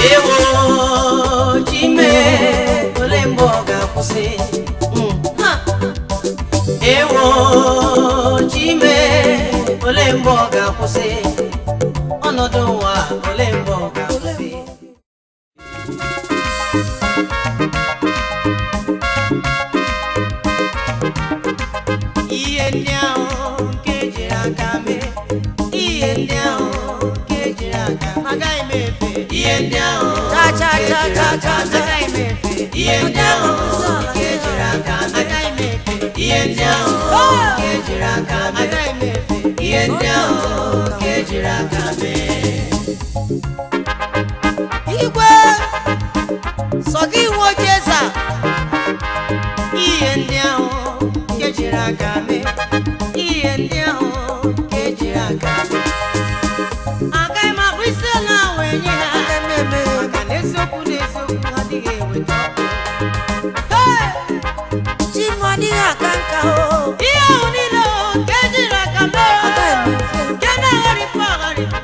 Ewo Chime ole mgbe ọ ga-akwụsị? Ewo Chime ole mgbe ọ ga-akwụsị? Ọnọdụ ụwa ole mgbe ọ ga-akwụsị? Ihe ndị ahụ nke ejiri aka mee, ihe ndị ahụ nke ejiri aka agaghị m efe. Ihe ndị ahụ Cha cha cha cha cha. Agaghị m efe. Ihe ndị ahụ nke ejiri aka agaghị m efe. Ihe ndị ahụ nke ejiri aka agaghị m efe. Ihe ndị ahụ nke ejiri aka mee. Igwe sọ gị nwe oche eze a. Ihe ndị ahụ nke ejiri aka mee, ihe ndị ahụ nke ejiri aka mee, agaghị m abụ isi ala wee nye ha. Agaghị m eme ya. Maka na eziokwu na eziokwu adịghị eweta ọkụ. Chi m adịghị aka nka o. Ihe ahụ niile o, nke ejiri aka mee, Agaghị m efe. nke na-agharịpụ agharịpụ,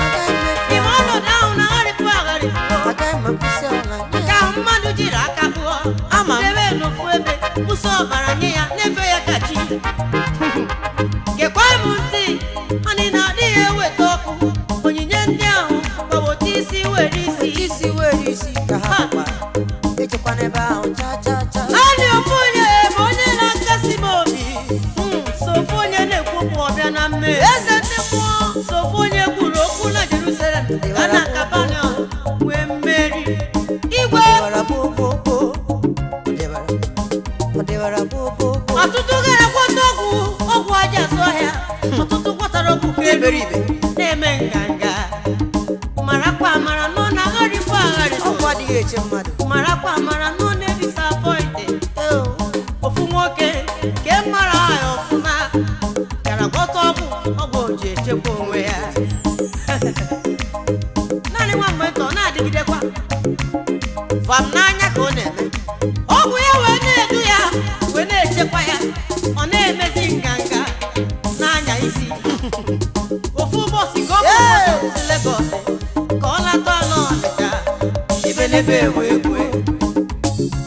Agaghị m efe. ime ọnọdụ ahụ na-agharịpụ agharịpụ, Agaghị m akwụsị ala nye nke ya. ahụ mmadụ jiri aka kpụọ, Ama m. debe n'ofu ebe, kwụsị ọbara nye ya, na-efe ya ka chi. Gekwa m ntị, anyị na-adịghị eweta ọkụ. Onyinye ndị ahụ gbawota isi were isi. Isi were isi ka ha kwa. Echekwana ebe ahụ cha cha cha. Naanị ofu onye bụ onye na-akasi m obi. So ofu onye na-ekwu okwu ọbịa na mmehie. Eze ndị mmụọ. So ofu onye kwuru okwu na Jerusalem ga na Kapanọm nwee mmeri. Igwe Ọ dịwara gboo. Ọ dịwara. Ọ dịwara gboo. Ọtụtụ gara gwọta ọgwụ, ọgwụ aja azụ ọhịa. Ọtụtụ gwọtara ọgwụ ka Iberibe. na-eme nganga. Marakwa amara nọ na agharịpụ agharịpụ. Ọgwụ adịghị eche mmadụ. Marakwa amara nọ na-edisapọịntị. Eo. Ofu nwoke nke mara ya ọfụma gara gwọta ọgwụ, ọgwụ o ji echekwa onwe ya. Naanị nwa mgbe nta ọ na-adịgidekwa. Vam n'anya ka ọ na-eme. Ọgwụ ya wee na-edu ya, wee na-echekwa ya, ọ na-emezi nganga n'anya isi. Ofu ụbọchị ka ọ bụ moto si Legọs ka ọ lata ala Ọnịcha, ebelebe wee kwue.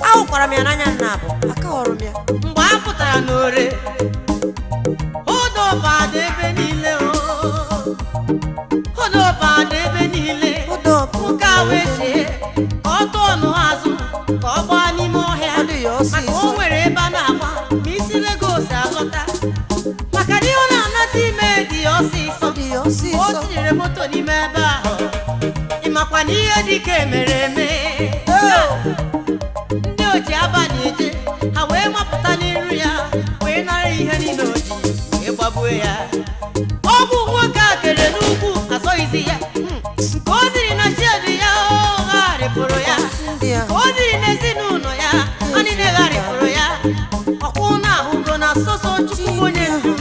Ahụkwara m ya n'anya nna abụ. Aka ghọrọ m ya. Mgbe a pụtara n'ore, ụdọba dị ebe niile o, ụdọba dị ebe niile. Ụdọ bụ Nwoke a wee chee ka ọ tụọ ọnụ azụ ka ọ gbaa n'ime ọhịa, Ọ dị ya ọsịsọ. maka o nwere ebe a na-agba ma isi Legos alọta, maka na ihe ọ na-anata ime dị ya ọsịsọ. Ọ dị ya O ọsịsọ. tinyere moto n'ime ebe ahụ. Ịmakwa na ihe dike mere eme. Eo. Ndị oji abalị eje ha wee mapụta n'iru ya, wee nara ihe niile o ji, wee gbagbuo ya. Ọgwụ nwoke a kere n'ugwu azọghịzi ya. Nke o diri na chiedu ya, ọ gharịpụrụ ya. Ndị a. Ka o diri n'ezinụlọ ya, ha niile gharịpụrụ ya. Ọkwụ na-ahụgo na sọsọ Chukwu bụ onye ndu.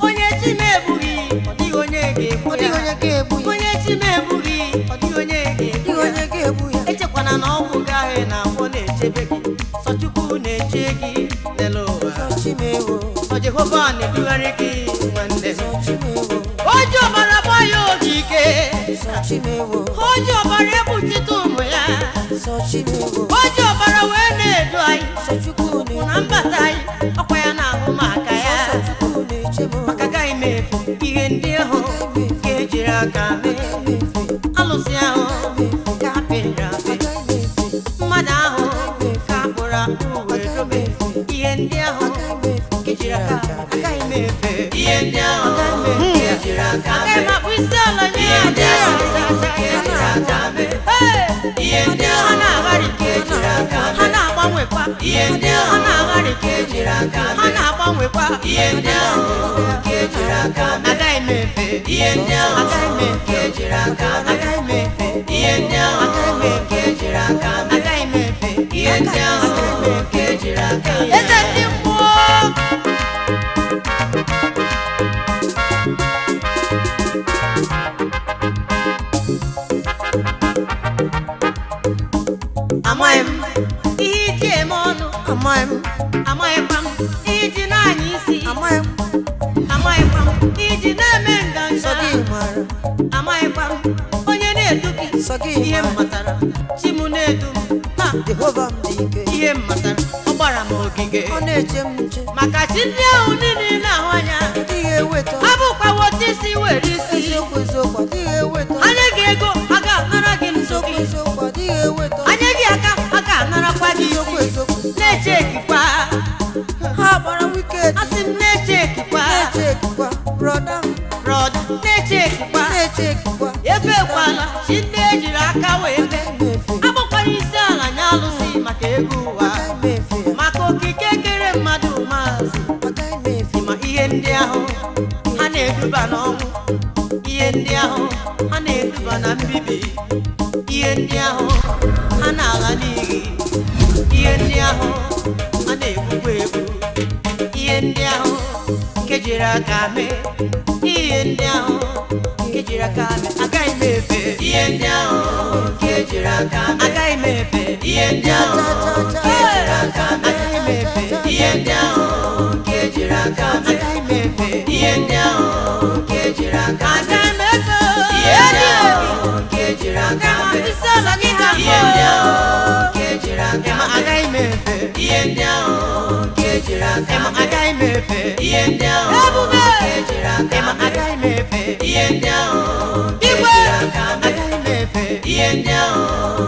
Onye chi m egbughị, ọ dịghị onye ga-egbu Ọ dịghị ya. onye ga-egbu ya. Onye chi m egbughị, ọ dịghị onye Ọ ga-egbu dịghị ya. onye ga-egbu ya. Echekwana na ọgwụ gị ahụ na-agwọ na-echebe gị. Sọ Chukwu na-eche gị n'elu ụwa. Sọ Chimewo. Sọ Jehova na-edugharị gị nwanne. Sọ Chimewo. O ji ọbara gbaa ya ogige. Sọ Chimewo. O ji ọbara ekpuchite ụmụ ya. Sọ Chimewo. O ji ọbara wee na-edu anyị. Sọ Chukwu Ụkwụ na na-eche m. mbata anyị, ọkwa ya na-ahụ maka ya. Sọ Chukwu na-eche m. Maka agaghị m efu ihe ndị ahụ nke ejiri aka mee. Agaghị m efe. Alụsị ahụ ka apịrị apị, Agaghị m efe. mmadụ ahụ ka akpụrụ akpụ wee dobe. Ihe ndị ahụ Agaghị m efe. nke ejiri aka, agaghị m efe. Ihe ndị ahụ nke ejiri aka mee, agaghị m akpụ isi ala nye Ihe ndị ahụ nke ejiri aka mee. Hey! Ihe ndị ahụ ha na-agharị ka ejiri aka mee, ha na-agbanwekwa. Ihe ndị ahụ ha na-agharị ka ejiri aka mee, ha na-agbanwekwa. Ihe ndị ahụ nke ejiri aka mee, agaghị m efe. Ihe ndị ahụ agaghị m efe ejiri aka mee, agaghị m efe. Ihe ndị ahụ agaghị m efe ejiri aka mee, agaghị m efe. Ihe ndị ahụ nke ejiri aka mee. Eze ndị mmụọ. Amaghị m ihe iji eme ọnụ. Amaghị m. Amaghịkwa m ihe iji na-anya isi. Amaghị m. Amaghịkwa m ihe iji na-eme Sọ nganga. gị mara. Amaghịkwa m onye na-edu gị. Sọ gị Ihe m ma. matara, chi m na-edu m. Ha! Jehova m dị ike. Ihe m matara, ọ gbara m ogige. Ọ na-eche m nche. Maka chi ndị ahụ niile ị na-ahụ anya, Adịghị eweta. ha bụkwa wotu isi were isi. Eziokwu eziokwu adịghị eweta. Anya gị ego, a ga-anara gị ndụ Eziokwu gị. eziokwu adịghị eweta. Anya gị aka, a ga-anarakwa gị Eziokwu isi. eziokwu. Na-eche ekikwa. Ha gbara wicked. Asị m na-eche ekikwa. Na-eche ekikwa. Brọda m. Brọda, na-eche ekikwa. Na-eche ekikwa. Efekwala chi ndị ejiri aka wee mee. Agaghị m efe. Agbakwana isi ala nye alụsị maka ego ụwa. Agaghị m efe ya. Maka okike kere mmadụ maazị. Agaghị m efe. Ma ihe ndị ahụ ha na-eduba n'ọnwụ. Ihe ndị ahụ ha na-eduba na mbibi. Ihe ndị ahụ ha na-ala n'iyi. Ihe ndị ahụ ha na-egbukwa egbu. Ihe ndị ahụ nke jiri aka mee. Ihe ndị ahụ nke jiri aka mee. Agaghị m efe. Ihe ndị ahụ nke jiri aka mee. Agaghị m efe. Ihe ndị ahụ nke jiri aka mee. Agaghị m efe. Ihe ndị ahụ nke jiri aka mee. Agaghị m efe. Ihe ndị ahụ nke jiri aka mee. Agaghị m efe. Ihe ndị ahụ nke jiri aka mee. Ihe ndị ahụ nke jiri aka mee. Agaghị m efe. Ihe ndị ahụ nke jiri aka mee. Agaghị m efe. Ihe ndị ahụ nke jiri aka mee. Agaghị m efe. Ihe ndị ahụ nke jiri aka mee. Agaghị m efe. Ihe ndị ahụ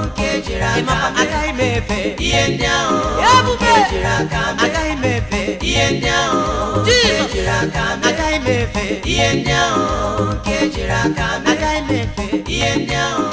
nke jiri aka mee. Agaghị m efe. Ihe ndị ahụ nke jiri aka mee. Agaghị m efe. Ihe ndị ahụ nke jiri aka mee. Agaghị m efe. Ihe ndị ahụ nke jiri aka mee. Agaghị m efe. Ihe ndị ahụ